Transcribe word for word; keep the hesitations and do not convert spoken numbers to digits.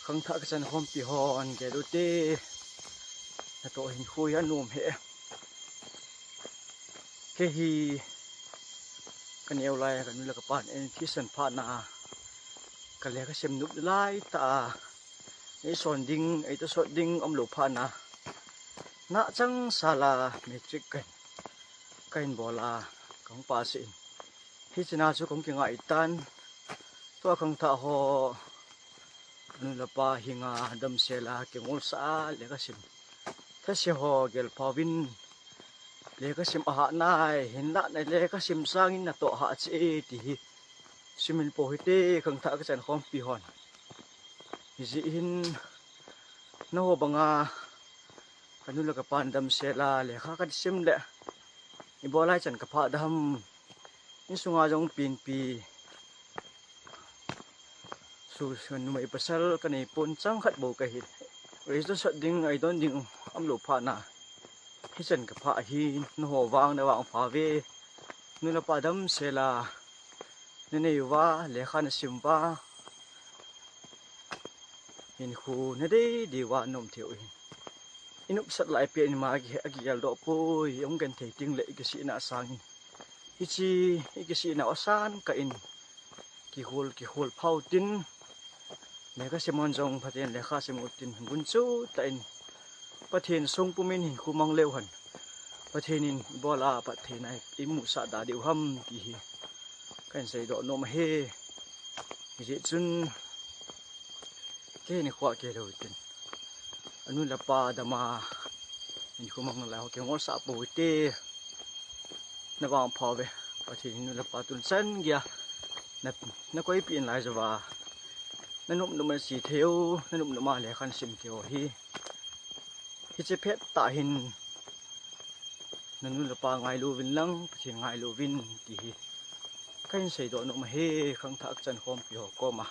Khangthah kachan khompi hon, gel ute. Natoh hinkho hi anom e. Kei hi kaneo lai, kanu le kapan eithisan phat na, kalekha sim nop lai tah a, eison ding, eitosot ding umlou phat na, nachang sal a matric kahin, kahin bol a, kahung pass in. Hiche na chu kahung kingai tan. Tua khangthah ho, nu le pa hinga damsel a kingolsah a lekha sim, thase ho gelpha uvin, lekha sim ahah nai, hinlah nai, lekha sim sangin natoh hah cheh e ti hi sumin pou hite, khangthah kachan khompi hon. Hijeh hin, nangho banga kanu le kapan damsel a lekha kasim le, ibola ichan kaphah dem? Insunga jong pinpi, su, numei pasal kanei pon, chang khat bou kahi. Eitosot ding, eidon ding umlou phat na, hichan kaphah hi, nangho vang navangpha uve. Nu le pa damsel a nanei uva, lekha nasim uva, hinkho nadei dei uva naum thei u ahin. Inopsah lai pen ima aki, akigeldoh poi, hung genthei tengle ikisihna sangin, hiche ikisihna u asan kah in, kihol, kihol phau tin, lekha sim hon jong Pathen lekha sim u tin, gunchu tah in, Pathen sung pumin hinkho mang leu hen, Pathen in ibola phattheina imusah da diu ham ti hi kahin seidoh nom ahi. Hijeh chun, kei hinkho a kei lou tin, anu le pa dama hinkho mang lai ho kingolsah pou hite. Navangpha uve. Pathen in nu le pa tun chan geiya na, nakoipeh in lai jouva, nanop nop a nache thei u, nanop nop a lekha nasim thei u hi, hiche phat tah hin, nanu le pa ngailu uvin lang, Pathen ngailu uvin ti hi kahin seidoh nom ahi, khangthah kachan khompi ho koma.